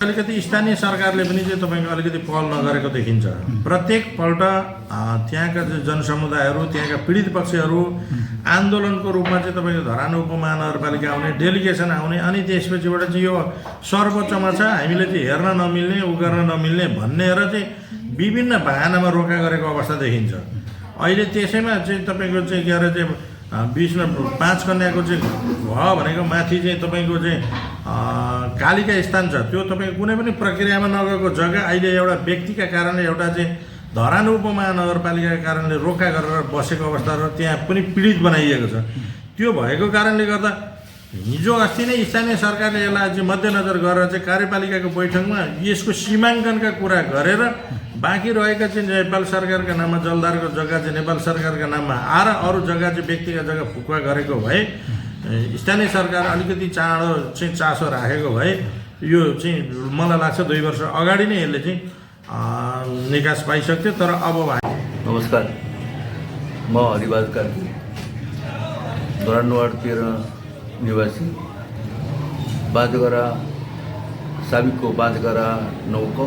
अलिकति स्थानीय सरकारले पनि चाहिँ तपाईँको अलिकति पहल नगरेको देखिन्छ। प्रत्येक पल्ट त्यहाँका जनसमुदायहरू, त्यहाँका पीडित पक्षहरू आन्दोलनको रूपमा चाहिँ तपाईँको धरान उपमहानगरपालिका आउने, डेलिगेसन आउने, अनि त्यसपछिबाट चाहिँ यो सर्वोच्चमा छ हामीले चाहिँ हेर्न नमिल्ने, उ गर्न नमिल्ने भनेर चाहिँ विभिन्न बहानामा रोका गरेको अवस्था देखिन्छ। अहिले त्यसैमा चाहिँ तपाईँको चाहिँ के अरे चाहिँ बिचमा 5 कन्याको चाहिँ भयो भनेको माथि चाहिँ तपाईँको चाहिँ कालिका स्थान छ, त्यो तपाईँको कुनै पनि प्रक्रियामा नगएको जग्गा अहिले एउटा व्यक्तिका कारणले, एउटा चाहिँ धरान उपमहानगरपालिकाका कारणले रोका गरेर बसेको अवस्था र त्यहाँ पनि पीडित बनाइएको छ। त्यो भएको कारणले गर्दा हिजो अस्ति नै स्थानीय सरकारले यसलाई चाहिँ मध्यनजर गरेर चाहिँ कार्यपालिकाको बैठकमा यसको सीमाङ्कनका कुरा गरेर बाँकी रहेका चाहिँ नेपाल सरकारका नाममा जलधारको जग्गा चाहिँ नेपाल सरकारका नाममा आएर अरू जग्गा चाहिँ व्यक्तिगत जग्गा फुकुवा गरेको भए स्थानीय सरकार अलिकति चाँडो चाहिँ चासो राखेको भए यो चाहिँ मलाई लाग्छ 2 वर्ष अगाडि नै यसले चाहिँ निकास पाइसक्थ्यो। तर अब नमस्कार, म हरिबहादुर कार्की, धरान वार्ड 13 निवासी, बाँझगरा साबिकको बाँझगरा 9 को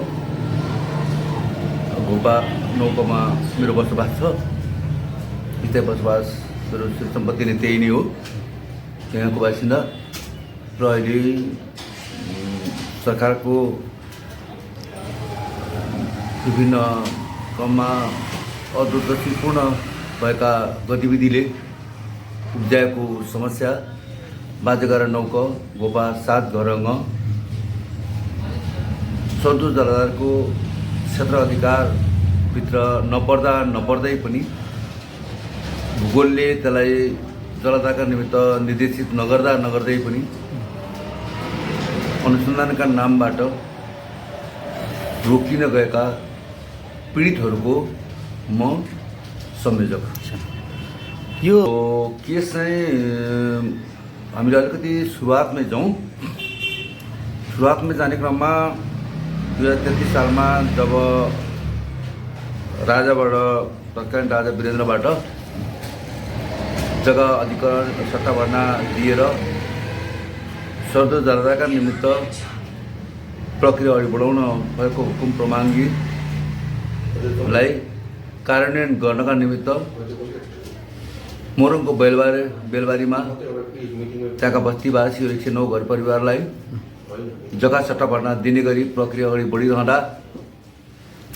घोपा 9 कोमा मेरो बसोबास छ। त्यही बसोबास मेरो सम्पत्ति नै त्यही नै हो, त्यहाँको बासिन्दा। र अहिले सरकारको विभिन्न क्रममा अदूरदर्शीपूर्ण भएका गतिविधिले उब्जाएको समस्या बाँझगरा 9 को घोपा 7 घरङ सन्तोष जलधारको क्षेत्र अधिकारभित्र नपर्दै पनि भूगोलले त्यसलाई जलधारका निमित्त निर्देशित नगर्दै पनि अनुसन्धानका नामबाट रोकिन गएका पीडितहरूको म संयोजक। यो केस चाहिँ हामीले अलिकति सुरुवातमै जाने क्रममा 2033 सालमा जब राजाबाट तत्कालीन राजा वीरेन्द्रबाट जग्गा अधिकार सट्टा भर्ना दिएर सन्तोष जलधारका निमित्त प्रक्रिया अगाडि बढाउन भएको हुकुम प्रमाङ्गितलाई कार्यान्वयन गर्नका निमित्त मोरङको बेलबारीमा त्यहाँका बस्तीवासी 109 घर परिवारलाई जग्गा सट्टा भर्ना दिने गरी प्रक्रिया अगाडि बढिरहँदा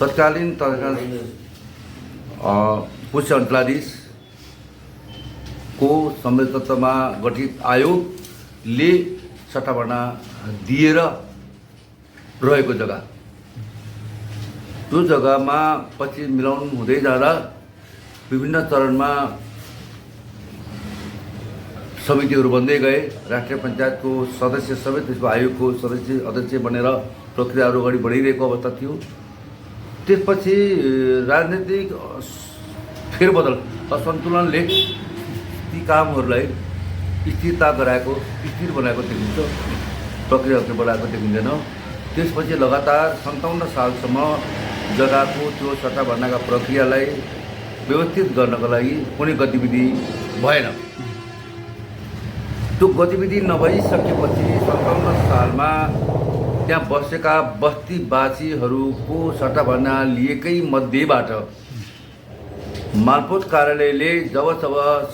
तत्कालीन पुष्य अञ्चलाधीशको संयोजकत्वमा गठित आयोगले सट्टा भर्ना दिएर रहेको जग्गा, त्यो जग्गामा पछि मिलाउनु हुँदै जाँदा विभिन्न चरणमा समितिहरू बन्दै गए। राष्ट्रिय पञ्चायतको सदस्य समेत त्यसको आयोगको सदस्य अध्यक्ष बनेर प्रक्रियाहरू अगाडि बढिरहेको अवस्था थियो। त्यसपछि राजनीतिक फेरबदल असन्तुलनले ती कामहरूलाई स्थिर बनाएको देखिन्छ, प्रक्रिया अगाडि बढाएको देखिँदैन। त्यसपछि लगातार 57 सालसम्म जग्गाको त्यो सट्टा भर्नाका प्रक्रियालाई व्यवस्थित गर्नको लागि कुनै गतिविधि भएन। त्यो गतिविधि नभइसकेपछि 57 सालमा त्यहाँ बसेका बस्तीवासीहरूको सट्टा भर्ना लिएकै मध्येबाट मालपोत कार्यालयले जब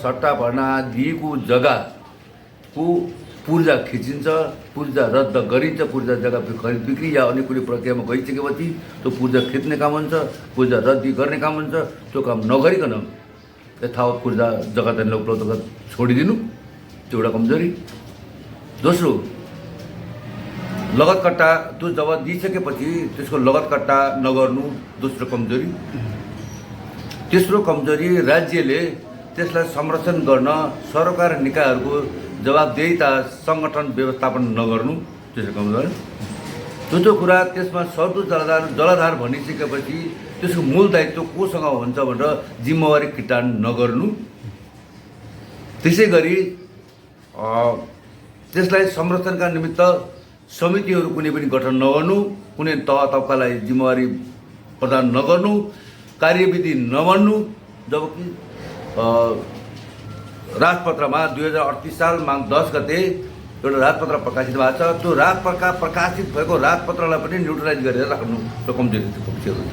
सट्टा भर्ना दिएको जग्गाको पूर्जा खिचिन्छ, पूर्जा रद्द गरिन्छ, पूर्जा जग्गा खरिद बिक्री या अन्य कुनै प्रक्रियामा गइसकेपछि त्यो पूर्जा खिच्ने काम हुन्छ, पूर्जा रद्दी गर्ने काम हुन्छ। त्यो काम नगरिकन यथावत पूर्जा जग्गा त्यहाँनिर उपलब्ध छोडिदिनु, त्यो एउटा कमजोरी। दोस्रो, लगत कट्टा त्यो जब दिइसकेपछि त्यसको लगत कट्टा नगर्नु दोस्रो कमजोरी। तेस्रो कमजोरी, राज्यले त्यसलाई संरक्षण गर्न सरकार निकायहरूको जवाबदेहिता सङ्गठन व्यवस्थापन नगर्नु तेस्रो कमजोरी। चौथो कुरा, त्यसमा सन्तोष जलधार भनिसकेपछि त्यसको मूल दायित्व कोसँग हुन्छ भनेर जिम्मेवारी किटान नगर्नु। त्यसै गरी त्यसलाई संरक्षणका निमित्त समितिहरू कुनै पनि गठन नगर्नु, कुनै तबकालाई जिम्मेवारी प्रदान नगर्नु, कार्यविधि नमान्नु। जबकि राजपत्रमा 2038 साल माघ 10 गते एउटा राजपत्र प्रकाशित भएको छ। त्यो प्रकाशित भएको राजपत्रलाई पनि न्युट्रलाइज गरेर राख्नु र कमजोरी पक्षहरू छ।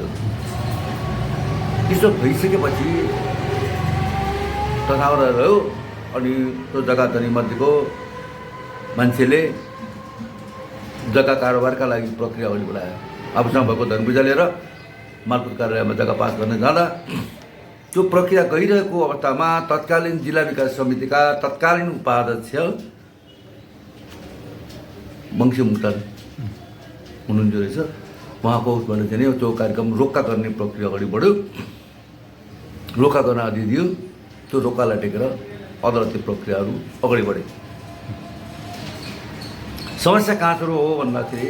त्यसो भइसकेपछि तथावरा रह्यो। अनि त्यो जग्गा धनीमध्येको मान्छेले जग्गा कारोबारका लागि प्रक्रिया अगाडि बढायो। आफूसँग भएको धन बुझा लिएर मालपोत कार्यालयमा जग्गा पास गर्न जाँदा त्यो प्रक्रिया गइरहेको अवस्थामा तत्कालीन जिल्ला विकास समितिका तत्कालीन उपाध्यक्ष वंशी मुक्तान हुनुहुन्थ्यो रहेछ। उहाँको उसबाट चाहिँ त्यो कार्यक्रम रोक्का गर्ने प्रक्रिया अगाडि बढ्यो। रोक्का गर्न आदि दियो। त्यो रोक्कालाई टेकेर अदालती प्रक्रियाहरू अगाडि बढे। समस्या कहाँ सुरु हो भन्दाखेरि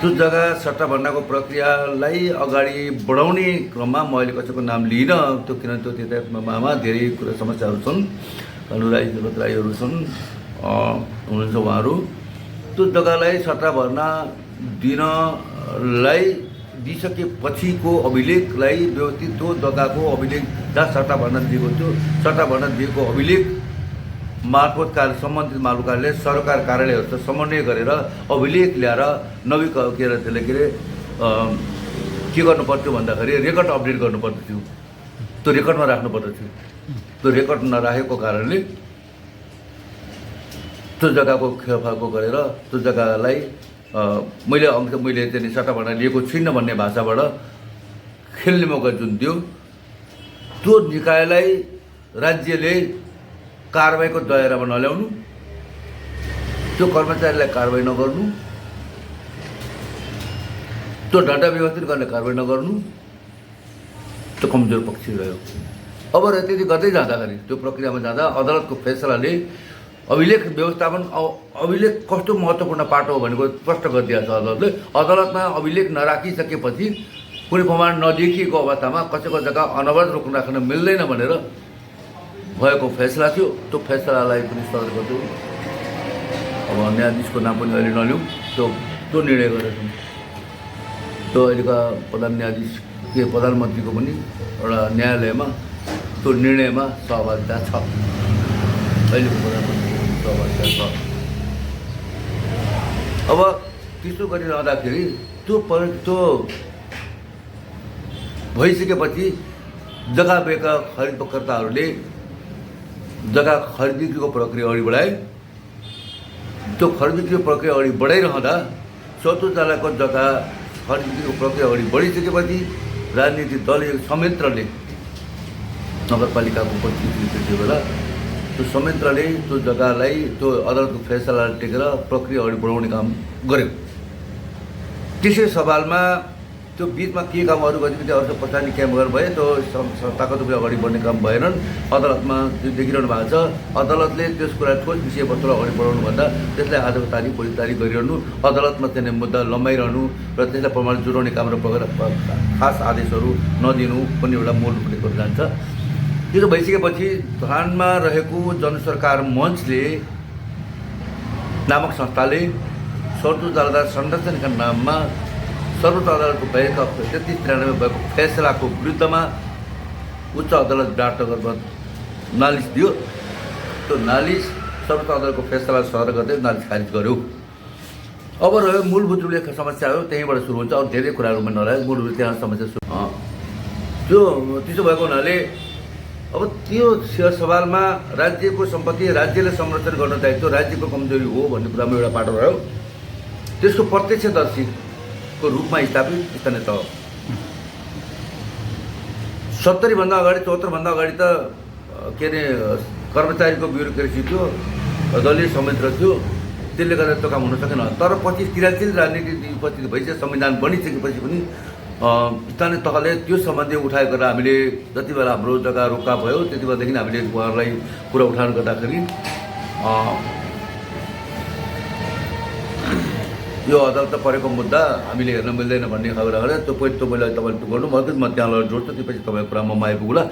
त्यो जग्गा सट्टा भर्नाको प्रक्रियालाई अगाडि बढाउने क्रममा म अहिले कसैको नाम लिइनँ, त्यो किनभने त्यो त्यतामा धेरै कुरा समस्याहरू छन्। अनुराई राईहरू छन् हुनुहुन्छ उहाँहरू। त्यो जग्गालाई सट्टा भर्ना दिइसकेपछिको अभिलेखलाई व्यवस्थित त्यो जग्गाको अभिलेख जहाँ सट्टा भर्ना दिएको थियो, सट्टा भर्ना दिएको अभिलेख मार्फत सम्बन्धित मालपोत कार्यालय सरकार कार्यालयहरूसित समन्वय गरेर अभिलेख ल्याएर त्यसले के गर्नुपर्थ्यो भन्दाखेरि रेकर्ड अपडेट गर्नुपर्दथ्यो। त्यो रेकर्डमा राख्नुपर्दथ्यो। त्यो रेकर्ड नराखेको कारणले त्यो जग्गाको खेलफाको गरेर त्यो जग्गालाई मैले चाहिँ सट्टा भर्ना लिएको छुइनँ भन्ने भाषाबाट खेल्ने मौका जुन दियो, त्यो निकायलाई राज्यले कारबाहीको दायरामा नल्याउनु, त्यो कर्मचारीलाई कारबाही नगर्नु, त्यो ढाँचा व्यवस्थित गर्ने कारबाही नगर्नु, त्यो कमजोर पक्ष रह्यो। अब त्यति गर्दै जाँदाखेरि त्यो प्रक्रियामा जाँदा अदालतको फैसलाले अभिलेख व्यवस्थापन अभिलेख कस्तो महत्त्वपूर्ण पाटो हो भनेको स्पष्ट गरिदिएको छ अदालतले। अदालतमा अभिलेख नराखिसकेपछि कुनै प्रमाण नदेखिएको अवस्थामा कसैको जग्गा अनवरत रोक्न राख्न मिल्दैन भनेर भएको फैसला थियो। त्यो फैसलालाई पनि सदर गर्दै अब न्यायाधीशको नाम पनि अहिले नलिउँ, त्यो निर्णय गरेको त्यो अहिलेका प्रधान न्यायाधीश प्रधानमन्त्रीको पनि एउटा न्यायालयमा त्यो निर्णयमा सहभागिता छ। अहिलेको प्रधानमन्त्रीको सहभागिता छ। अब त्यसो गरिरहँदाखेरि त्यो भइसकेपछि जग्गा बेका खरिदकर्ताहरूले जग्गा खरिद बिक्रीको प्रक्रिया अगाडि बढाए। त्यो खरिद बिक्रीको प्रक्रिया अगाडि बढाइरहँदा शत्रुतालाको जग्गा खरिद बिक्रीको प्रक्रिया अगाडि बढिसकेपछि राजनीतिक दल संयन्त्रले नगरपालिकाको प्रतिनिधि त्यो बेला त्यो संयन्त्रले त्यो जग्गालाई त्यो अदालतको फैसला टेकेर प्रक्रिया अगाडि बढाउने काम गर्यो। त्यसै सवालमा त्यो बिचमा के कामहरू गतिविधि अरू पछाडि क्याम्प गरेर भए त्यो ताकत अगाडि बढ्ने काम भएनन्। अदालतमा त्यो देखिरहनु भएको छ। अदालतले त्यस कुरा ठोस विषयवस्तुलाई अगाडि बढाउनुभन्दा त्यसलाई आजको तारिक भोलि तारिक गरिरहनु, अदालतमा चाहिँ मुद्दा लम्बाइरहनु र त्यसलाई प्रमाण जुटाउने काम र खास आदेशहरू नदिनु पनि एउटा मूल रूपले गरेर जान्छ। त्यो भइसकेपछि धरानमा रहेको जनसरकार मञ्चले नामक संस्थाले सर्वोच्च अदालत संरक्षणका नाममा सर्वोच्च अदालतको भएका 3393 भएको फैसलाको विरुद्धमा उच्च अदालत डाक्टरमा नालिस दियो। त्यो नालिस सर्वोच्च अदालतको फैसला सदर गर्दै नालिस खारिज गर्यो। अब रह्यो मूलभूत रूपले समस्याहरू त्यहीँबाट सुरु हुन्छ। अरू धेरै कुराहरूमा नरह्यो, मूल रूपले त्यहाँ समस्या सुरु त्यो त्यसो भएको हुनाले अब त्यो सवालमा राज्यको सम्पत्ति राज्यले संरक्षण गर्न दायित्व राज्यको कमजोरी हो भन्ने कुरामा एउटा पाटो रह्यो। त्यसको प्रत्यक्षदर्शीको रूपमा स्थापित स्थानीय तह 70 भन्दा अगाडि 74 भन्दा अगाडि त के अरे कर्मचारीको ब्युरोक्रेसी थियो, दलीय संयन्त्र थियो, त्यसले गर्दा त्यो काम हुन सकेन। तर पछि क्रियाशील राजनीतिक उपस्थिति भइसके संविधान बनिसकेपछि पनि स्थानीय तहले त्यो सम्बन्धी उठाइ गरेर हामीले जति बेला हाम्रो जग्गा रोक्का भयो त्यति बेलादेखि हामीले उहाँहरूलाई कुरा उठान गर्दाखेरि यो अदालतमा परेको मुद्दा हामीले हेर्न मिल्दैन भन्ने खबर गरेर त्यो मैले तपाईँले गर्नु म त्यहाँ जोड्छु, त्यसपछि तपाईँको कुरामा म आइपुग्ला।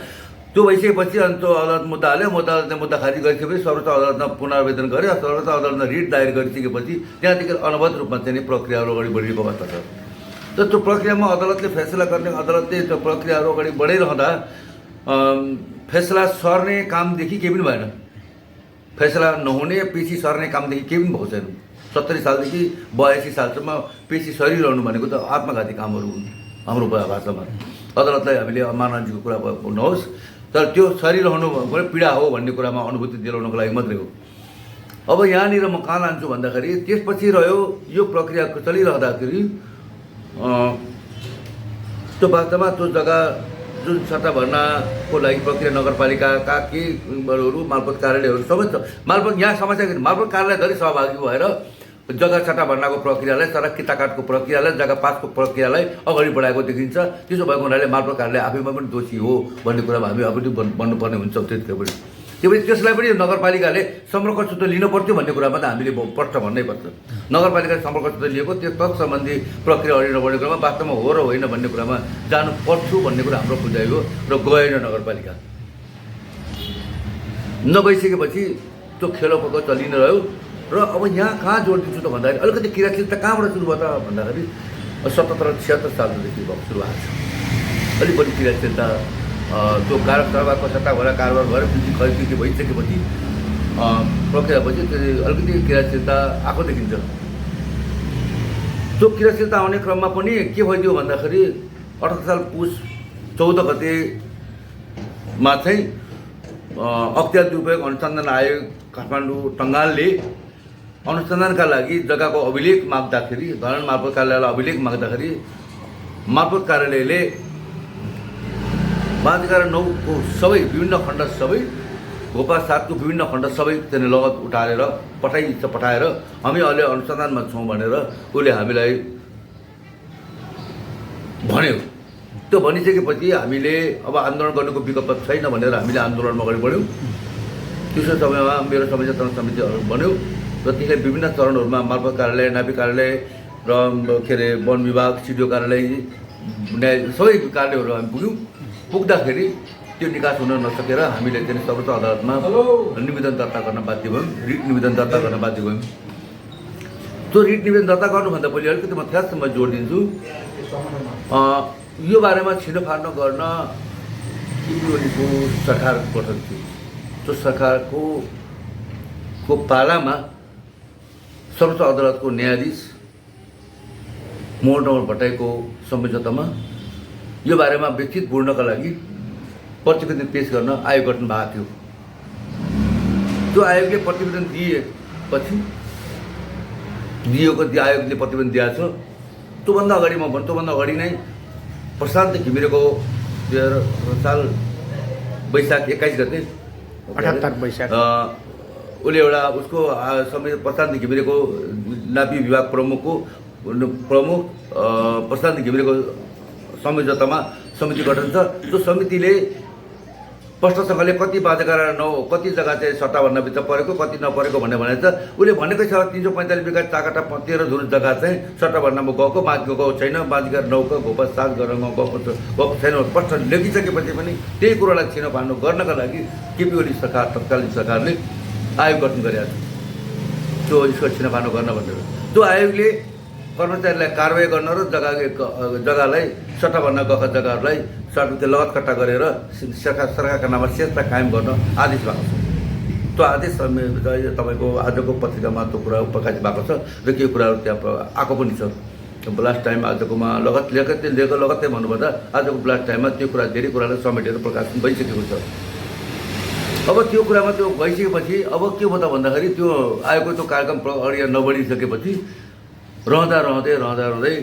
त्यो भइसकेपछि अनि त्यो अदालत मुद्दा हाल्यो। अदालतले मुद्दा खारिज गरिसकेपछि सर्वोच्च अदालतमा पुनरावेदन गर्यो। सर्वोच्च अदालतमा रिट दायर गरिसकेपछि त्यहाँदेखि अनवरत रूपमा चाहिँ प्रक्रियाहरू अगाडि बढिरहेको अवस्था छ। र त्यो प्रक्रियामा अदालतले फैसला गर्ने अदालतले त्यो प्रक्रियाहरू अगाडि बढाइरहँदा फैसला सर्ने कामदेखि केही पनि भएन। फैसला नहुने पेशी सर्ने कामदेखि केही पनि भएको छैन। 70 सालदेखि 82 सालसम्म पेशी सरिरहनु भनेको त आत्मघाती कामहरू हुन् हाम्रो भाषामा। अदालतलाई हामीले अमानजीको कुरा नहोस्, तर त्यो सरिरहनु पनि पीडा हो भन्ने कुरामा अनुभूति दिलाउनको लागि मात्रै हो। अब यहाँनिर म कहाँ लान्छु भन्दाखेरि त्यसपछि रह्यो यो प्रक्रिया चलिरहँदाखेरि त्यो वास्तवमा त्यो जग्गा जुन सट्टा भर्नाको लागि प्रक्रिया नगरपालिकाका केहीहरू मालपोत कार्यालयहरू सबै छ। मालपोत यहाँ समस्या के मालपोत कार्यालयधरि सहभागी भएर जग्गा सट्टा भर्नाको प्रक्रियालाई, सडक किताकाटको प्रक्रियालाई, जग्गा पासको प्रक्रियालाई अगाडि बढाएको देखिन्छ। त्यसो भएको हुनाले मालपोत कार्यालय आफैमा पनि दोषी हो भन्ने कुरामा हामी अब भन्नुपर्ने हुन्छ। त्यसपछि त्यसलाई पनि नगरपालिकाले सम्पर्क सूत्र लिनु पर्थ्यो भन्ने कुरामा त हामीले प्रश्न भन्नै पर्छ। नगरपालिकाले सम्पर्क सूत्र लिएको त्यो तत्सम्बन्धी प्रक्रिया अगाडि नबढ्ने कुरामा वास्तवमा हो र होइन भन्ने कुरामा जानु पर्छु भन्ने कुरा हाम्रो बुझाइ हो र गएन नगरपालिका। नगइसकेपछि त्यो खेलोपको चलि नै रह्यो र अब यहाँ कहाँ जोड दिन्छु त भन्दाखेरि अलिकति क्रियाशीलता कहाँबाट सुरु भयो त भन्दाखेरि 77-76 सालदेखि सुरु भएको छ। अलिक बढी क्रियाशीलता त्यो कारोबारको सट्टा भएर कारोबार भएर पछि खरिद भइसकेपछि प्रक्रिया पछि अलिकति क्रियाशीलता आएको देखिन्छ। त्यो क्रियाशीलता आउने क्रममा पनि के भइदियो भन्दाखेरि 78 साल पुस 14 गतेमा चाहिँ अख्तियार दुरुपयोग अनुसन्धान आयोग काठमाडौँ टङ्गालले अनुसन्धानका लागि जग्गाको अभिलेख माग्दाखेरि, धरान मालपोत कार्यालयलाई अभिलेख माग्दाखेरि मालपोत कार्यालयले 5/9 को सबै विभिन्न खण्ड सबै घोपा 7 को विभिन्न खण्ड सबै त्यहाँ लगत उठाएर पठाएर हामी अहिले अनुसन्धानमा छौँ भनेर उसले हामीलाई भन्यो। त्यो भनिसकेपछि हामीले अब आन्दोलन गर्नुको विकल्प छैन भनेर हामीले आन्दोलनमा अगाडि बढ्यौँ। त्यसो समयमा मेरो समस्या तरण समितिहरू बन्यो र त्यसले विभिन्न चरणहरूमा मालपोत कार्यालय, नापी कार्यालय र के अरे वन विभाग, सिडिओ कार्यालय, न्याय सबै कार्यालयहरू हामी पुग्दाखेरि त्यो निकास हुन नसकेर हामीले चाहिँ सर्वोच्च अदालतमा निवेदन दर्ता गर्न बाध्य भयौँ, रिट निवेदन दर्ता गर्न बाध्य भयौँ। त्यो रिट निवेदन दर्ता गर्नुभन्दा पहिले अलिकति म थ्यासम्म जोड दिन्छु। यो बारेमा छिनोफानो गर्न केपी सरकार गठन थियो। त्यो सरकारको पालामा सर्वोच्च अदालतको न्यायाधीश मोहन भट्टराईको संयोजकतामा यो बारेमा व्यक्तिगत बोल्नका लागि प्रतिवेदन पेश गर्न आयोग गठन भएको थियो। त्यो आयोगले प्रतिवेदन दिएपछि आयोगले प्रतिवेदन दिएको छ। त्योभन्दा अगाडि म भन्छु, त्योभन्दा अगाडि नै प्रशान्त घिमिरेको 2000 साल वैशाख 21 गते 78 वैशाख उसले एउटा उसको प्रशान्त घिमिरेको नापी विभाग प्रमुख प्रशान्त घिमिरेको संयोजकतामा समिति गठन छ। त्यो समितिले स्पष्टसँगले कति बाध्यकारा कति जग्गा चाहिँ सट्टा भन्नभित्र परेको कति नपरेको भनेर भनेको छ। उसले भनेकै छ 345 बिघा चाकाटा 13 धुर जग्गा चाहिँ सट्टा भर्नमा गएको, बाँकी गएको छैन, बाँकीका 9 का घोपा 7 गरेर गएको छैन स्पष्ट लेखिसकेपछि पनि त्यही कुरालाई छिनोफानो गर्नका लागि केपी ओली सरकार, तत्कालीन सरकारले आयोग गठन गरेको छ त्यो यसको छिनोफानो गर्न भनेर। त्यो आयोगले कर्मचारीलाई कारवाही गर्न र जग्गालाई सट्टा भर्न गएका जग्गाहरूलाई लगत कट्टा गरेर सरकारका नाममा सेता कायम गर्न आदेश भएको छ। त्यो आदेश तपाईँको आजको पत्रिकामा त्यो कुरा प्रकाशित भएको छ र केही कुराहरू त्यहाँ आएको पनि छ। ब्लास्ट टाइम आजकोमा लगत्तै भन्नुपर्दा आजको ब्लास्ट टाइममा त्यो कुरा धेरै कुरालाई समेटेर प्रकाशन भइसकेको छ। अब त्यो कुरामा त्यो भइसकेपछि अब के भयो त भन्दाखेरि त्यो आयोगको त्यो कार्यक्रम अगाडि नबढिसकेपछि रहँदै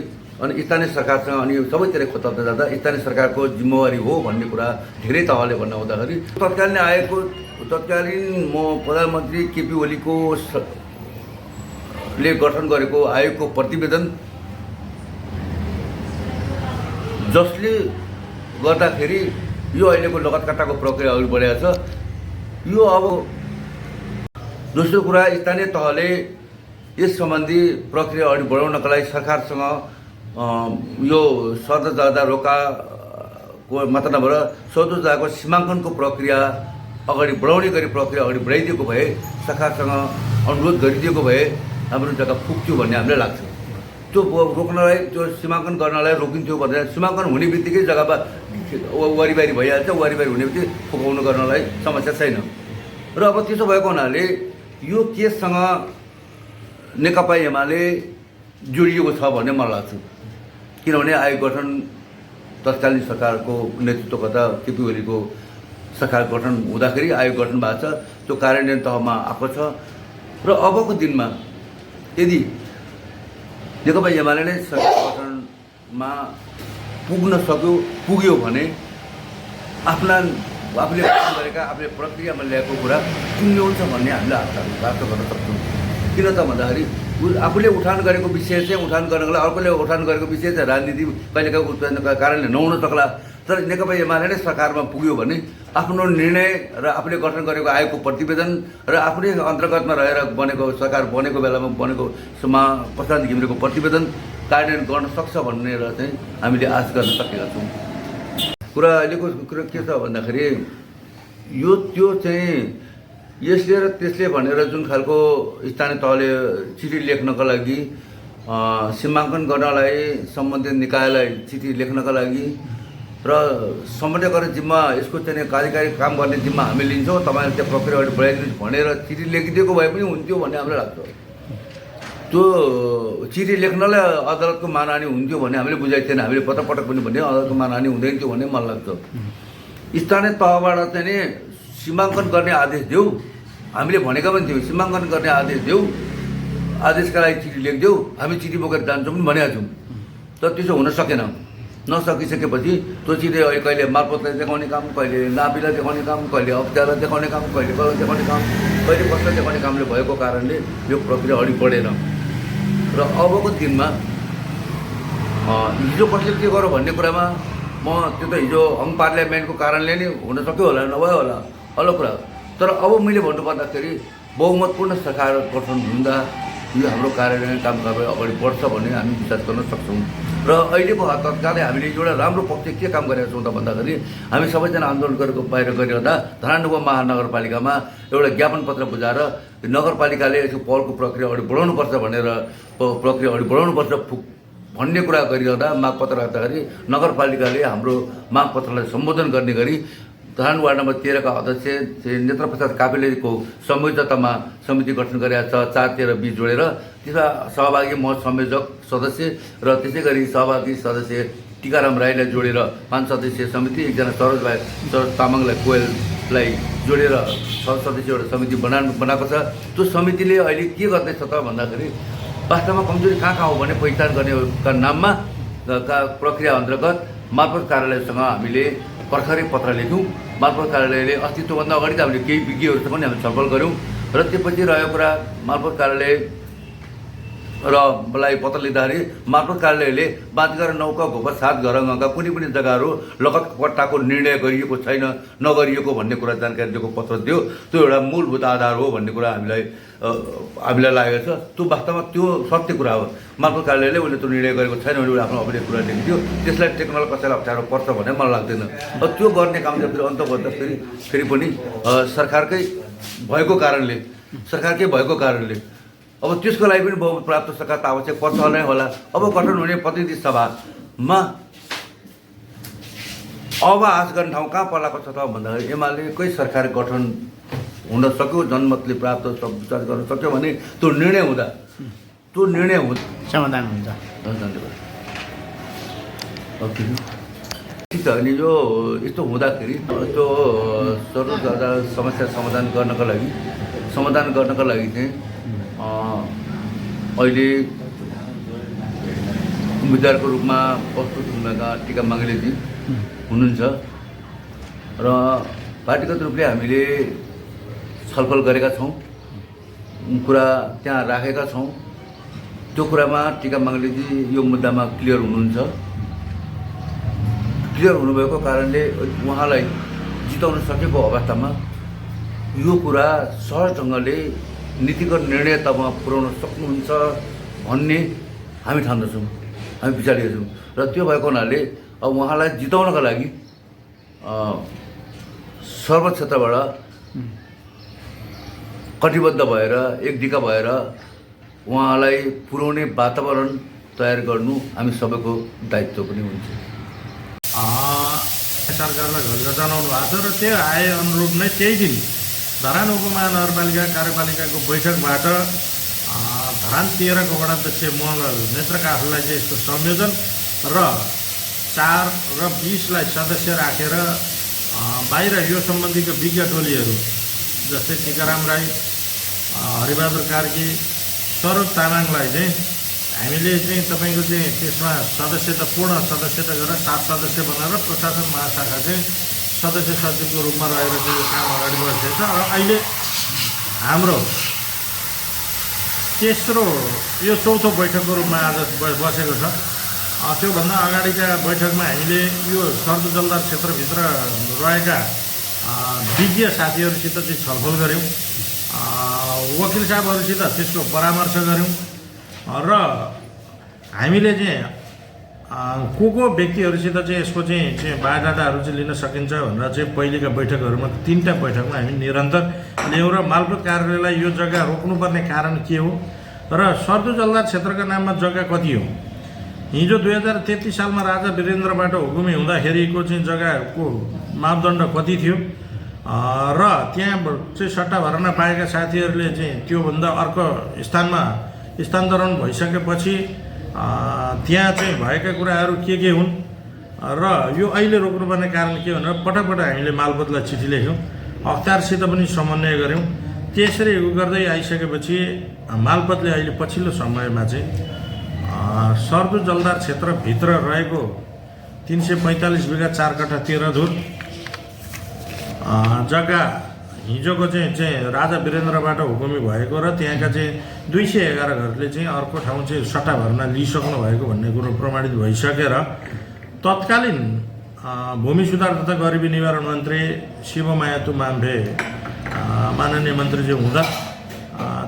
अनि स्थानीय सरकारसँग अनि सबैतिर खोज्दा जाँदा स्थानीय सरकारको जिम्मेवारी हो भन्ने कुरा धेरै तहले भन्न हुँदाखेरि तत्कालीन प्रधानमन्त्री केपी ओलीको ले गठन गरेको आयोगको प्रतिवेदन जसले गर्दाखेरि यो अहिलेको लगत कट्टाको प्रक्रिया अगाडि बढेको छ। यो अब दोस्रो कुरा स्थानीय तहले यस सम्बन्धी प्रक्रिया अगाडि बढाउनका लागि सरकारसँग यो सर्द जाँदा रोकाको मात्र नभएर सौदो जाँदाको सीमाङ्कनको प्रक्रिया अगाडि बढाउने गरी प्रक्रिया अगाडि बढाइदिएको भए, सरकारसँग अनुरोध गरिदिएको भए हाम्रो जग्गा पुग्थ्यो भन्ने हामीलाई लाग्छ। त्यो रोक्नलाई, त्यो सीमाङ्कन गर्नलाई रोकिन्थ्यो भनेर सीमाङ्कन हुने बित्तिकै जग्गामा वारिबारी भइहाल्छ, वारिबारी हुने बित्तिकै फुकाउनु गर्नलाई समस्या छैन। र अब त्यसो भएको हुनाले यो केससँग नेकपा एमाले जोडिएको छ भन्ने मलाई लाग्छ। किनभने आयोग गठन तत्कालीन सरकारको नेतृत्वगत केपी ओलीको सरकार गठन हुँदाखेरि आयोग गठन भएको छ, त्यो कार्यान्वयन तहमा आएको छ। र अबको दिनमा यदि नेकपा एमाले नै सरकार गठनमा पुग्यो भने आफूले गठन गरेका आफूले प्रक्रियामा ल्याएको कुरा टुङ्ग्याउँछ भन्ने हामीले आशा गर्न सक्छौँ। किन त भन्दाखेरि आफूले उठान गरेको विषय चाहिँ उठान गर्नको लागि अर्कोले उठान गरेको विषय चाहिँ राजनीति कहिलेकाहीँ उत्पन्नका कारणले नहुन सक्ला। तर नेकपा एमाले नै सरकारमा पुग्यो भने आफ्नो निर्णय र आफूले गठन गरेको आयोगको प्रतिवेदन र आफूले अन्तर्गतमा रहेर बनेको सरकार बनेको बेलामा बनेको प्रशान्त घिमिरेको प्रतिवेदन कार्यान्वयन गर्न सक्छ भनेर चाहिँ हामीले आश गर्न सकेका छौँ। कुरा अहिलेको कुरा के छ भन्दाखेरि यो त्यो चाहिँ यसले र त्यसले भनेर जुन खालको स्थानीय तहले चिठी लेख्नका लागि सीमाङ्कन गर्नलाई सम्बन्धित निकायलाई चिठी लेख्नका लागि र सम्बन्धित गर्ने जिम्मा यसको चाहिँ कार्यकारी काम गर्ने जिम्मा हामी लिन्छौँ, तपाईँले त्यो प्रक्रिया अगाडि बढाइदिनुहोस् भनेर चिठी लेखिदिएको भए पनि हुन्थ्यो भन्ने हामीलाई लाग्छ। त्यो चिठी लेख्नलाई अदालतको मानहानि हुन्थ्यो भन्ने हामीले बुझाएको थिएन। हामीले पटक पनि भने अदालतको मानहानि हुँदैन थियो भन्ने मलाई लाग्छ। स्थानीय तहबाट चाहिँ नि सीमाङ्कन गर्ने आदेश देऊ, हामीले भनेका पनि थियौँ सीमाङ्कन गर्ने आदेश देऊ, आदेशका लागि चिठी लेखिदेऊ, हामी चिठी बोकेर जान्छौँ पनि भनेका छौँ। तर त्यसो हुन सकेन। नसकिसकेपछि त्यो चिठी कहिले मालपोतलाई देखाउने काम, कहिले नापीलाई देखाउने काम, कहिले अख्तियारलाई देखाउने काम, कहिले कसलाई देखाउने काम, कहिले कसलाई देखाउने कामले भएको कारणले यो प्रक्रिया अगाडि बढेन। र अबको दिनमा हिजो कसले के गर्यो भन्ने कुरामा म त्यो त हिजो पार्लियामेन्टको कारणले नै हुन सक्यो होला, नभयो होला, अलग कुरा। तर अब मैले भन्नुपर्दाखेरि बहुमतपूर्ण सरकार गठन हुँदा यो हाम्रो कार्यान्वयन काम अगाडि बढ्छ भन्ने हामी विचार गर्न सक्छौँ। र अहिलेको तत्कालै हामीले एउटा राम्रो पक्ष के काम गरेका छौँ त भन्दाखेरि हामी सबैजना आन्दोलन गरेको बाहिर गरिरहँदा धरानगढ महानगरपालिकामा एउटा ज्ञापन पत्र बुझाएर नगरपालिकाले यसको पहलको प्रक्रिया अगाडि बढाउनुपर्छ भनेर प्रक्रिया अगाडि बढाउनुपर्छ भन्ने कुरा गरिरहँदा मागपत्र राख्दाखेरि नगरपालिकाले हाम्रो मागपत्रलाई सम्बोधन गर्ने गरी धरान वार्ड नम्बर 13 का अध्यक्ष श्री नेत्र प्रसाद काफेलेको संयोजकतामा समिति गठन गरेका छ, 4-13-20 जोडेर। त्यसमा सहभागी म संयोजक सदस्य र त्यसै गरी सहभागी सदस्य टिकाराम राईलाई जोडेर 5 सदस्यीय समिति, एकजना सरोज तामाङलाई कोयललाई जोडेर 6 सदस्यीय एउटा समिति बनाएको छ। त्यो समितिले अहिले के गर्दैछ त भन्दाखेरि वास्तवमा कमजोरी कहाँ हो भने पहिचान गर्नेका नाममा प्रक्रिया अन्तर्गत मालपोत कार्यालयसँग हामीले भर्खरै पत्र लेख्यौँ। मालपोत कार्यालयले अस्तित्वभन्दा अगाडि त हामीले केही विज्ञहरूसँग पनि हामीले छलफल गऱ्यौँ र त्यसपछि रहेको कुरा मालपोत कार्यालय र मलाई पत्र लेख्दाखेरि मालपोत कार्यालयले बाँचेर 9 घोपा 7 घरका कुनै पनि जग्गाहरू लगत पट्टाको निर्णय गरिएको छैन, नगरिएको भन्ने कुरा जानकारी दिएको पत्र दियो। त्यो एउटा मूलभूत आधार हो भन्ने कुरा हामीलाई लागेको छ। त्यो वास्तवमा त्यो सत्य कुरा हो। मालपोत कार्यालयले उसले त्यो निर्णय गरेको छैन भने आफ्नो अभिलेख कुरा लेखिदियो, त्यसलाई टेक्नोलाई कसैलाई अप्ठ्यारो पर्छ भन्ने मलाई लाग्दैन। त्यो गर्ने काम चाहिँ फेरि अन्त गर्दाखेरि पनि सरकारकै भएको कारणले अब त्यसको लागि पनि बहुमत प्राप्त सरकार त आवश्यक पर्छ नै होला। अब गठन हुने प्रतिनिधि सभामा अब आश गर्ने ठाउँ कहाँ पर्लाको छ त भन्दाखेरि एमालेकै सरकार गठन हुन सक्यो, जनमतले प्राप्त विचार गर्न सक्यो भने त्यो निर्णय हुँदा समाधान हुन्छ। धन्यवाद। ठिक छ। अनि यो यस्तो हुँदाखेरि त्यो सर्वसाधारण समस्या समाधान गर्नका लागि चाहिँ अहिले उम्मेदवारको रूपमा प्रस्तुत हुनका टिका माङ्गेलेजी हुनुहुन्छ र पार्टीगत रूपले हामीले छलफल गरेका छौँ, कुरा त्यहाँ राखेका छौँ। त्यो कुरामा टिका माङ्गेलेजी यो मुद्दामा क्लियर हुनुभएको कारणले उहाँलाई जिताउन सकेको अवस्थामा यो कुरा सहज ढङ्गले नीतिगत निर्णय तबमा पुर्याउन सक्नुहुन्छ भन्ने हामी ठान्दछौँ, हामी विचारेका छौँ। र त्यो भएको हुनाले अब उहाँलाई जिताउनका लागि सर्व क्षेत्रबाट कटिबद्ध भएर एकडिका भएर उहाँलाई पुर्याउने वातावरण तयार गर्नु हामी सबैको दायित्व पनि हुन्छ। सरकारलाई घर जनाउनु भएको छ र त्यो आए अनुरूप नै त्यही दिन धरान उपमहानगरपालिका कार्यपालिकाको बैठकबाट धरान 13 को वडाध्यक्ष महँगल नेत्रकाफलाई चाहिँ यसको संयोजन र 4 र 20लाई सदस्य राखेर बाहिर यो सम्बन्धीको विज्ञ टोलीहरू जस्तै टिकाराम राई, हरिबहादुर कार्की, स्वरूप तामाङलाई चाहिँ हामीले चाहिँ तपाईँको चाहिँ त्यसमा सदस्यता पूर्ण सदस्यता गरेर 7 सदस्य बनाएर प्रशासन महाशाखा चाहिँ सदस्य सचिवको रूपमा रहेर चाहिँ यो काम अगाडि बढेको छ। र अहिले हाम्रो तेस्रो यो चौथो बैठकको रूपमा आज बसेको छ। त्योभन्दा अगाडिका बैठकमा हामीले यो सर्दो जलदार क्षेत्रभित्र रहेका विज्ञ साथीहरूसित चाहिँ छलफल गऱ्यौँ, वकिल साहबहरूसित त्यसको परामर्श गऱ्यौँ र हामीले चाहिँ को व्यक्तिहरूसित चाहिँ यसको चाहिँ बायोडाटाहरू चाहिँ लिन सकिन्छ भनेर चाहिँ पहिलेका बैठकहरूमा 3टा बैठकमा हामी निरन्तर ल्यायौँ र मालपोत कार्यालयलाई यो जग्गा रोक्नुपर्ने कारण के हो र सर्दो जलदार क्षेत्रका नाममा जग्गा कति हो। हिजो 2033 सालमा राजा वीरेन्द्रबाट हुकुमी हुँदाखेरिको चाहिँ जग्गाको मापदण्ड कति थियो र त्यहाँ चाहिँ सट्टा भर्ना पाएका साथीहरूले चाहिँ त्योभन्दा अर्को स्थानमा स्थानान्तरण भइसकेपछि त्यहाँ चाहिँ भएका कुराहरू के हुन् र यो अहिले रोक्नुपर्ने कारण के भनेर पटक पटक हामीले मालपोतलाई चिठी लेख्यौँ, अख्तियारसित पनि समन्वय गऱ्यौँ। त्यसरी गर्दै आइसकेपछि मालपोतले अहिले पछिल्लो समयमा चाहिँ सर्दो जलदार क्षेत्रभित्र रहेको 345 बिघा 4 कट्ठा 13 धुर जग्गा हिजोको चाहिँ राजा वीरेन्द्रबाट हुकुमी भएको र त्यहाँका चाहिँ 211 घरले चाहिँ अर्को ठाउँ चाहिँ सट्टा भर्ना लिइसक्नु भएको भन्ने कुरो प्रमाणित भइसकेर तत्कालीन भूमि सुधार तथा गरिबी निवारण मन्त्री शिवमायातु माम्भे माननीय मन्त्रीज्यू हुँदा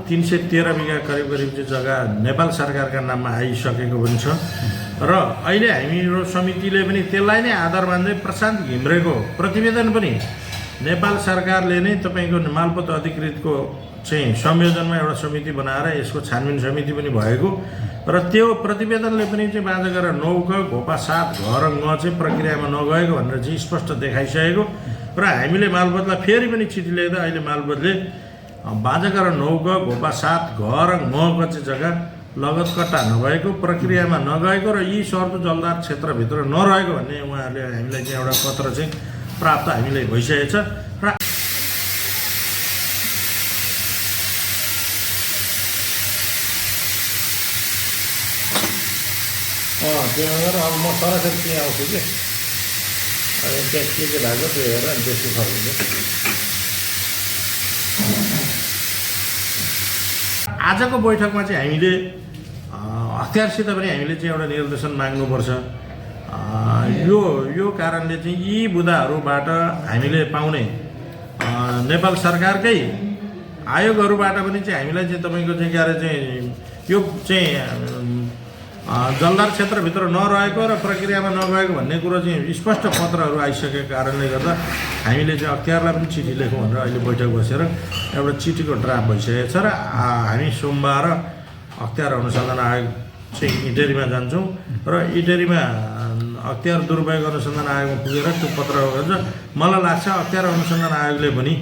313 बिघा करिब चाहिँ जग्गा नेपाल सरकारका नाममा आइसकेको पनि छ र अहिले हाम्रो समितिले पनि त्यसलाई नै आधार मान्दै प्रशान्त घिम्रेको प्रतिवेदन पनि नेपाल सरकारले नै तपाईँको मालपोत अधिकृतको चाहिँ संयोजनमा एउटा समिति बनाएर यसको छानबिन समिति पनि भएको र त्यो प्रतिवेदनले पनि चाहिँ बाँझागरा 9 क घोपा 7 घर चाहिँ प्रक्रियामा नगएको भनेर चाहिँ स्पष्ट देखाइसकेको र हामीले मालपोतलाई फेरि पनि चिठी लेख्दा अहिले मालपोतले बाँझागरा 9 क घोपा 7 घर को चाहिँ जग्गा लगत कट्टा नभएको प्रक्रियामा नगएको र यी सर्दो जलदार क्षेत्रभित्र नरहेको भन्ने उहाँहरूले हामीलाई चाहिँ एउटा पत्र चाहिँ प्राप्त हामीलाई भइसकेको छ र त्यो गरेर अब म सरासरी त्यहाँ आउँछु कि अनि त्यहाँ के भएको त्यो हेरेर अनि त्यसको फर्किन्छ। आजको बैठकमा चाहिँ हामीले हतियारसित पनि हामीले चाहिँ एउटा निर्देशन माग्नुपर्छ। यो कारणले चाहिँ यी बुदाहरूबाट हामीले पाउने नेपाल सरकारकै आयोगहरूबाट पनि चाहिँ हामीलाई चाहिँ तपाईँको चाहिँ के अरे चाहिँ यो चाहिँ जलदार क्षेत्रभित्र नरहेको र प्रक्रियामा नगएको भन्ने कुरो चाहिँ स्पष्ट पत्रहरू आइसकेको कारणले गर्दा हामीले चाहिँ अख्तियारलाई पनि चिठी लेखौँ भनेर अहिले बैठक बसेर एउटा चिठीको ड्राफ्ट भइसकेको छ र हामी सोमबार अख्तियार अनुसन्धान आयोग चाहिँ इटेरीमा जान्छौँ र इटेरीमा अख्तियार दुरुपयोग अनुसन्धान आयोगमा पुगेर त्यो पत्र गर्छ। मलाई लाग्छ अख्तियार अनुसन्धान आयोगले पनि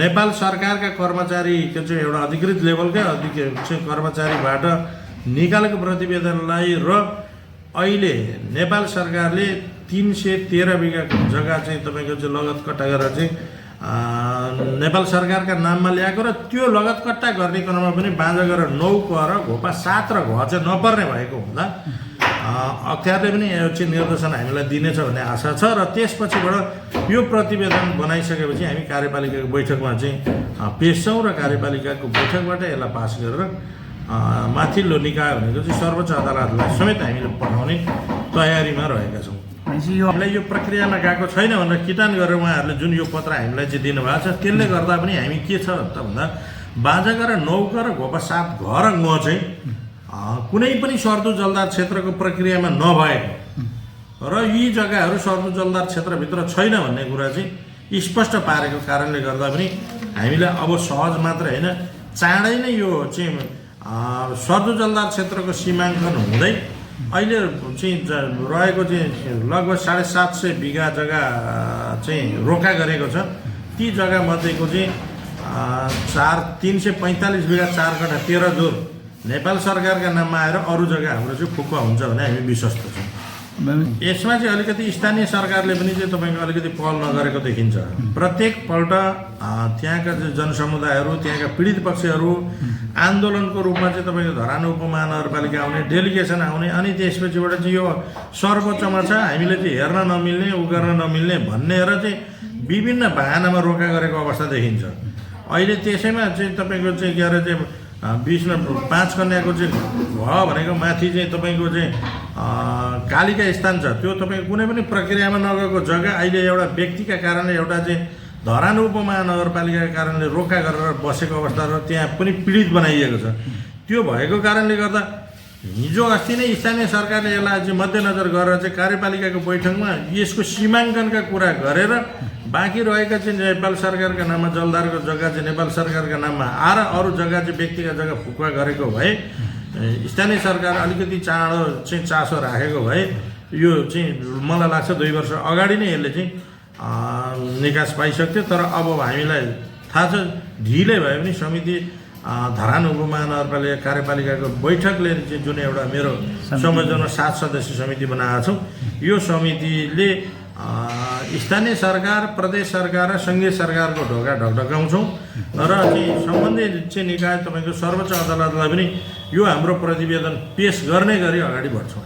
नेपाल सरकारका कर्मचारीको चाहिँ एउटा अधिकृत लेभलकै चाहिँ कर्मचारीबाट निकालेको प्रतिवेदनलाई र अहिले नेपाल सरकारले 313 बिघा जग्गा चाहिँ तपाईँको चाहिँ लगत कट्टा गरेर चाहिँ नेपाल सरकारका नाममा ल्याएको र त्यो लगत कट्टा गर्ने क्रममा पनि बाँझागरा 9 क र घोपा 7 र घ चाहिँ नपर्ने भएको हुँदा अख्तियारले पनि यो चाहिँ निर्देशन हामीलाई दिनेछ भन्ने आशा छ र त्यसपछिबाट यो प्रतिवेदन बनाइसकेपछि हामी कार्यपालिकाको बैठकमा चाहिँ पेश छौँ र कार्यपालिकाको बैठकबाट यसलाई पास गरेर माथिल्लो निकाय भनेको चाहिँ सर्वोच्च अदालतलाई समेत हामीले पठाउने तयारीमा रहेका छौँ। हामीलाई यो प्रक्रियामा गएको छैन भनेर किटान गरेर उहाँहरूले जुन यो पत्र हामीलाई चाहिँ दिनुभएको छ त्यसले गर्दा पनि हामी के छ त भन्दा बाँझागरा 9 क र घोपा 7 घर चाहिँ कुनै पनि सर्दो जलदार क्षेत्रको प्रक्रियामा नभएको र यी जग्गाहरू सर्दो जलदार क्षेत्रभित्र छैन भन्ने कुरा चाहिँ स्पष्ट पारेको कारणले गर्दा पनि हामीलाई अब सहज मात्र होइन चाँडै नै यो चाहिँ सर्दो जलदार क्षेत्रको सीमाङ्कन हुँदै अहिले चाहिँ रहेको चाहिँ लगभग 750 बिघा जग्गा चाहिँ रोका गरेको छ। ती जग्गामध्येको चाहिँ 345 बिघा 4 कठा 13 जोर नेपाल सरकारका नाममा आएर अरू जग्गा हाम्रो चाहिँ फुकुवा हुन्छ भने हामी विश्वस्त छौँ। यसमा चाहिँ अलिकति स्थानीय सरकारले पनि चाहिँ तपाईँको अलिकति पहल नगरेको देखिन्छ। प्रत्येक पल्ट त्यहाँका चाहिँ जनसमुदायहरू त्यहाँका पीडित पक्षहरू आन्दोलनको रूपमा चाहिँ तपाईँको धरान उपमहानगरपालिका आउने, डेलिगेसन आउने, अनि त्यसपछिबाट चाहिँ यो सर्वोच्चमा छ हामीले चाहिँ हेर्न नमिल्ने, उ गर्न नमिल्ने भनेर चाहिँ विभिन्न बहानामा रोका गरेको अवस्था देखिन्छ। अहिले त्यसैमा चाहिँ तपाईँको चाहिँ के अरे चाहिँ 5 कन्याको चाहिँ भयो भनेको माथि चाहिँ तपाईँको चाहिँ कालिका स्थान छ, त्यो तपाईँको कुनै पनि प्रक्रियामा नगएको जग्गा अहिले एउटा व्यक्तिका कारणले एउटा चाहिँ धरान उपमहानगरपालिकाका कारणले रोका गरेर बसेको अवस्था र त्यहाँ पनि पीडित बनाइएको छ। त्यो भएको कारणले गर्दा हिजो अस्ति नै स्थानीय सरकारले यसलाई चाहिँ मध्यनजर गरेर चाहिँ कार्यपालिकाको बैठकमा यसको सीमाङ्कनका कुरा गरेर बाँकी रहेका चाहिँ नेपाल सरकारका नाममा जलधारको जग्गा चाहिँ नेपाल सरकारका नाममा आएर अरू जग्गा चाहिँ व्यक्तिगत जग्गा फुकुवा गरेको भए स्थानीय सरकार अलिकति चाँडो चाहिँ चासो राखेको भए यो चाहिँ मलाई लाग्छ 2 वर्ष अगाडि नै यसले चाहिँ निकास पाइसक्थ्यो। तर अब हामीलाई थाहा छ ढिलै भए पनि समिति धरान उपमहानगरपालिका कार्यपालिकाको बैठकले चाहिँ जुन एउटा मेरो संयोजनमा 7 सदस्यीय समिति बनाएको छौँ, यो समितिले स्थानीय सरकार, प्रदेश सरकार र सङ्घीय सरकारको ढोका ढकढकाउँछौँ र चाहिँ सम्बन्धित चाहिँ निकाय तपाईँको सर्वोच्च अदालतलाई पनि यो हाम्रो प्रतिवेदन पेश गर्ने गरी अगाडि बढ्छौँ।